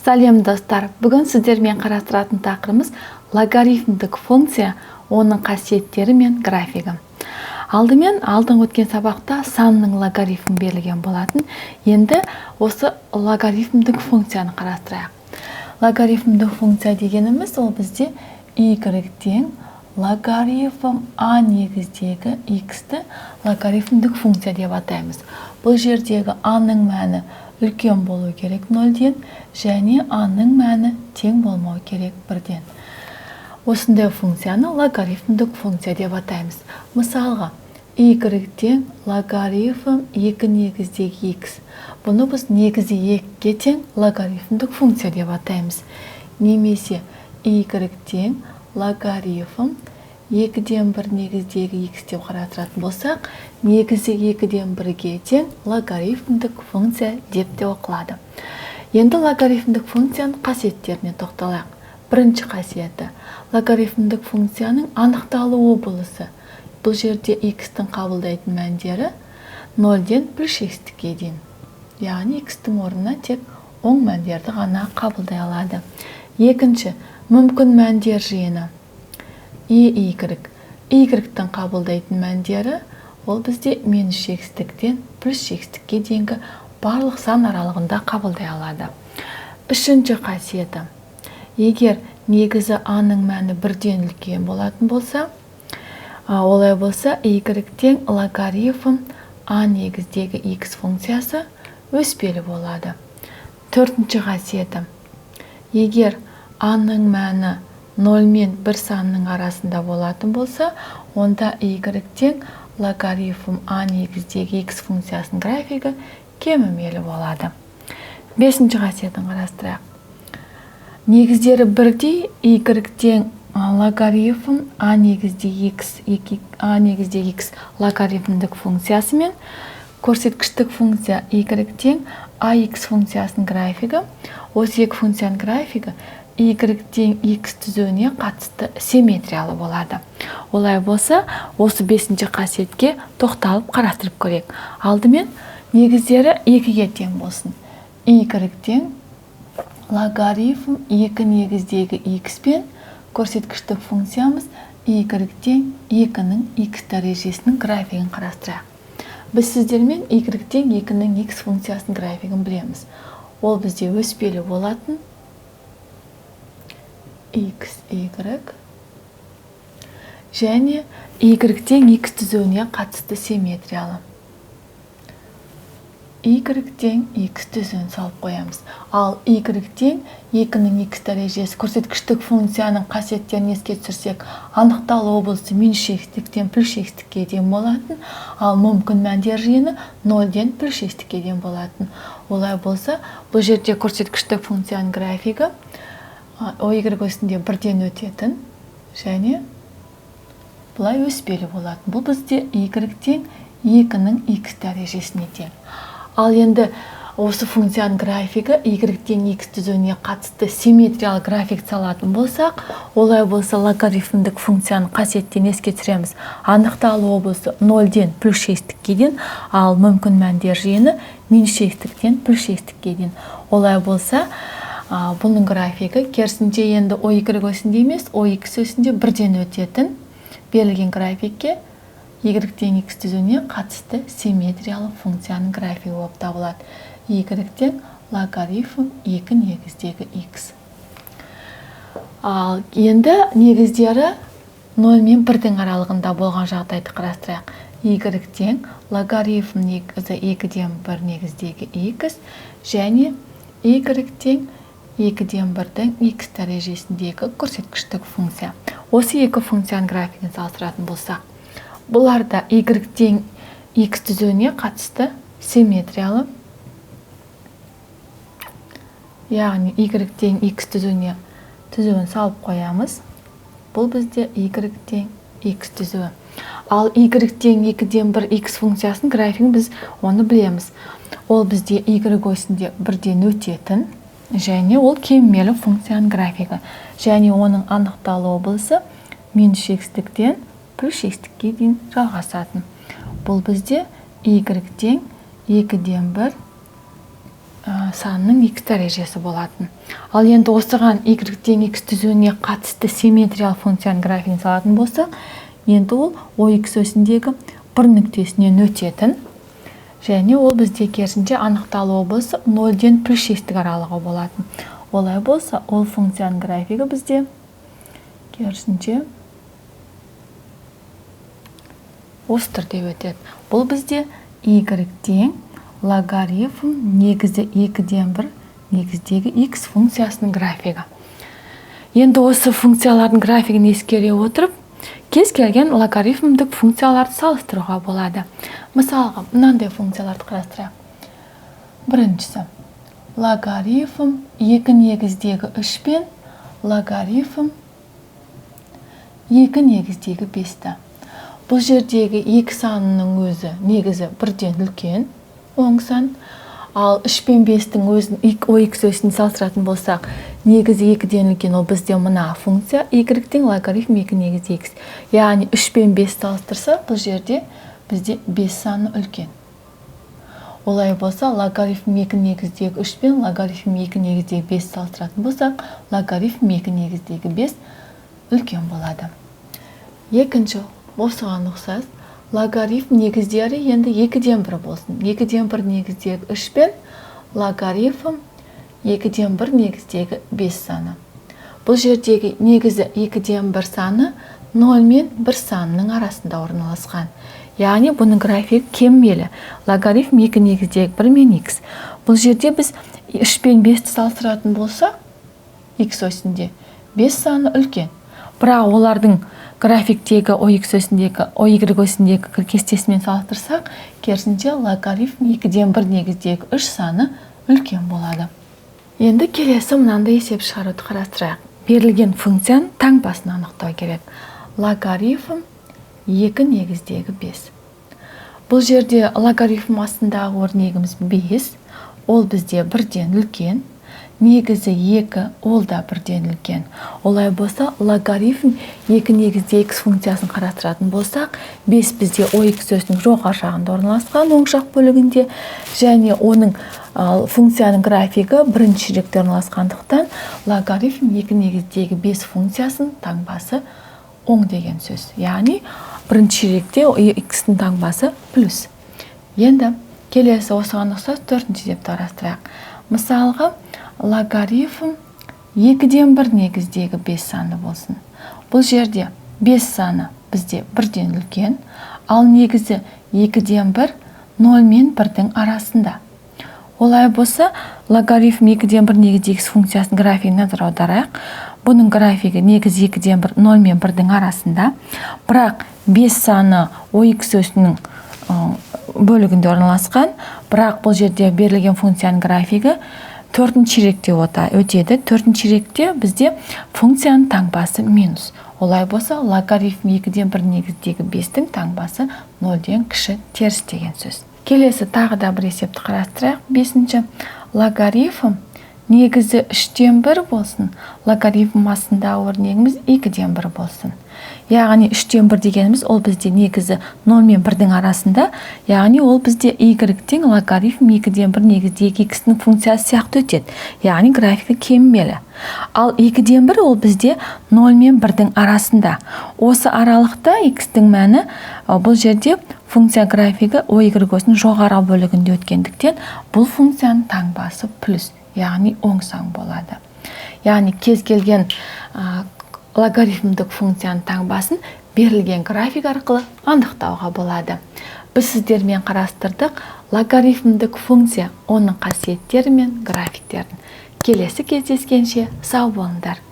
Сәлем, достар! Бүгін сіздермен қарастыратын тақырыбымыз – логарифмдік функция, оның қасиеттері мен графигі. Алдымен алдыңғы өткен сабақта санның логарифмі берілген болатын. Енді осы логарифмдік функцияны қарастырайық. Логарифмдік функция дегеніміз – ол бізде y тең логарифм а негіздегі x-ті логарифмдік функция деп атаймыз. Бұл жердегі а-ның мәні үлкен болу керек нөлден және а-ның мәні тең болмау керек бірден. Осындай функцияны логарифмдік функция деп атаймыз. Мысалға, y тең логарифм 2 негіздегі x. Бұны біз негізі 2-ге тең логарифмдік функция деп атаймыз. Немесе y тең логарифм 2-ден 1 негіздегі x деп қарастыратын болсақ, негізі 2-ден 1-ге тең логарифмдік функция деп те оқылады. Енді логарифмдік функцияның қасиеттеріне тоқталайық. Бірінші қасиеті – логарифмдік функцияның анықталу облысы. Бұл жерде x-тің қабылдайтын мәндері 0-ден плюс шексіздікке дейін. Яғни x-тің орнына тек оң мәндерді ғана қабылдай алады. Екінші, мүмкін мәндер жиыны. E y. Y-тің қабылдайтын мәндері ол бізде минус шексіздіктен плюс шексіздікке дейінгі барлық сан аралығында қабылдай алады. Үшінші қасиеті. Егер негізі а-ның мәні бірден үлкен болатын болса, олай болса, y тең логарифм а негіздегі x функциясы өспелі болады. Төртінші қасиеті. Егер а-ның мәні 0 мен 1 санның арасында болатын болса, онда y тең логарифм а негіздегі x функциясының графигі кемімелі болады. Бесінші қасиетін қарастырайық. Негіздері бірдей y тең логарифм а негізде x, а негізде x логарифмдік функциясы мен көрсеткіштік функция y тең ax функциясының графигі, осы екі функцияның графигі y тең x түзуіне қатысты симметриялы болады. Олай болса, осы бесінші қасиетке тоқталып қарастырып көрейік. Алдымен негіздері 2-ге тең болсын. Y тең логарифм 2 негіздегі x пен көрсеткіштік функциямыз y тең 2-нің x дәрежесінің графигін қарастырайық. Біз сіздермен y тең 2-нің x функциясының графигін білеміз. Ол бізде өспелі болатын x, y және y тең x түзуіне қатысты симметриялы. Y тең x түзуін салып қоямыз. Ал y тең 2-нің x дәрежесі көрсеткіштік функцияның қасиеттерін еске түсірсек, анықталу облысы минус шексіздіктен плюс шексіздікке дейін болатын, ал мүмкін мәндер жиыны 0-ден плюс шексіздікке дейін болатын. Олай болса, бұл жерде көрсеткіштік функцияның графигі y осінде бірден өтетін және былай өспелі болатын. Бұл бізде y тең 2-нің x дәрежесіне тең. Ал енді осы функцияның графигі y тең x түзуіне қатысты симметриялы график салатын болсақ, олай болса, логарифмдік функцияның қасиеттерін еске түсіреміз. Анықталу облысы 0-ден плюс шексіздікке дейін, ал мүмкін мәндер жиыны минус шексіздіктен плюс шексіздікке дейін. Олай болса, бұның графигі керісінше енді y осінде емес, x осінде бірден өтетін берілген графикке y тең x түзуіне қатысты симметриялы функцияның графигі болып табылады. Y тең логарифм 2 негіздегі x. Ал енді негіздері 0 мен 1-дің аралығында болған жағдайды қарастырайық. Y тең логарифм негізі 2-ден 1 негіздегі x және y тең 2-ден 1-дің x дәрежесіндегі көрсеткіштік функция. Осы екі функцияның графигін салыстыратын болсақ, бұлар да y тең x түзуіне қатысты симметриялы, яғни y тең x түзуіне түзуін салып қоямыз. Бұл бізде y тең x түзуі. Ал y тең 2-ден 1 x функциясының графигін біз оны білеміз. Ол бізде y осінде бірден өтетін және ол кемімелі функцияның графигі. Және оның анықталу облысы минус шексіздіктен плюс шексіздікке дейін жалғасатын. Бұл бізде y тең 2-ден 1 санының x дәрежесі болатын. Ал енді осыған y тең x түзуіне қатысты симметриялы функцияның графигін салатын болсақ, енді ол OX осіндегі бір нүктесінен өтетін, және ол бізде керісінше анықталуы болса 0-ден плюс 6-тік аралығы болатын. Олай болса, ол функцияның графигі бізде керісінше осы түрде өтеді. Бұл бізде y тең логарифм негізі 2-ден 1 негіздегі x функциясының графигі. Енді осы функциялардың графигін ескере отырып, кез келген логарифмдік функцияларды салыстыруға болады. Мысалға, мынандай функцияларды қарастырайық. Біріншісі логарифм 2 негіздегі 3 пен логарифм 2 негіздегі 5-ті. Бұл жердегі 2 санының өзі негізі бірден үлкен, оң сан. Ал 3 пен 5-тің өзін OX өсін салыстыратын болсақ, негізі 2-ден үлкен, ол бізде мына функция y тең логарифм 2 негізі x. Яғни 3 пен 5 салыстырса, бұл жерде бізде 5 саны үлкен. Олай болса, логарифм 2 негіздегі 3 пен логарифм 2 негіздегі 5 салыстыратын болсақ, логарифм 2 негіздегі 5 үлкен болады. Екінші, осыған ұқсас логарифм негіздері енді 2-ден 1 болсын. 2-ден 1 негіздегі 3 пен логарифм 2-ден 1 негіздегі 5 саны. Бұл жердегі негізі 2-ден 1 саны 0 мен 1 санының арасында орналасқан. Яғни бұның графигі кемімелі. Логарифм 2 негіздегі 1 мен x. Бұл жерде біз 3 пен 5-ті салыстыратын болсақ, x осінде 5 саны үлкен. Бірақ олардың графиктегі OX осіндегі, OY осіндегі кестесімен салыстырсақ, керісінше логарифм 2-ден 1 негіздегі 3 саны үлкен болады. Енді келесі мынандай есеп шығаруды қарастырайық. Берілген функцияның таңбасын анықтау керек. Логарифм 2 негіздегі 5. Бұл жерде логарифм астындағы өрнегіміз 5, ол бізде бірден үлкен. Негізі 2, ол да бірден үлкен. Олай болса, логарифм 2 негізде x функциясын қарастыратын болсақ, 5 бізде OX өсінің жоғары жағында орналасқан, оң жақ бөлігінде, және оның функцияның графигі бірінші ширекте орналасқандықтан, логарифм 2 негіздегі 5 функциясының таңбасы оң деген сөз. Яғни бірінші ширекте x-тің таңбасы плюс. Енді келесі осыған ұқсас төртінші есепті қарастырайық. Мысалға, логарифм 2-ден 1 негіздегі 5 саны болсын. Бұл жерде 5 саны бізде бірден үлкен, ал негізі 2-ден 1 0 мен 1-дің арасында. Олай болса, логарифм 2-ден 1 негізді x функциясының графигіне назар аударайық. Бұның графигі негізі 2-ден 1 0 мен 1-дің арасында. Бірақ 5 саны OX өсінің бөлігінде орналасқан. Бірақ бұл жерде берілген функцияның графигі төртінші ширекте өтеді. Төртінші ширекте бізде функцияның таңбасы минус. Олай болса, логарифм 2-ден 1 негіздегі 5-тің таңбасы 0-ден кіші теріс деген сөз. Келесі тағы да бір есепті қарастырайық. Бесінші. Логарифм негізі 3-тен 1 болсын, логарифм астындағы өрнегіміз 2-ден 1 болсын. Яғни 3-тен 1 дегеніміз ол бізде негізі 0 мен 1-дің арасында, яғни ол бізде y тең логарифм 2-ден 1 негізді 2x-ның функциясы сияқты өтеді. Яғни графигі кемімелі. Ал 2-ден 1 ол бізде 0 мен 1-дің арасында. Осы аралықта x-тің мәні бұл жерде функция графигі OY осінің жоғарғы бөлігінде өткендіктен, бұл функцияның таңбасы плюс, яғни оң сан болады. Яғни кез келген логарифмдік функцияның таңбасын берілген график арқылы анықтауға болады. Біз сіздермен қарастырдық логарифмдік функция, оның қасиеттері мен графиктерін. Келесі кездескенше сау болыңдар.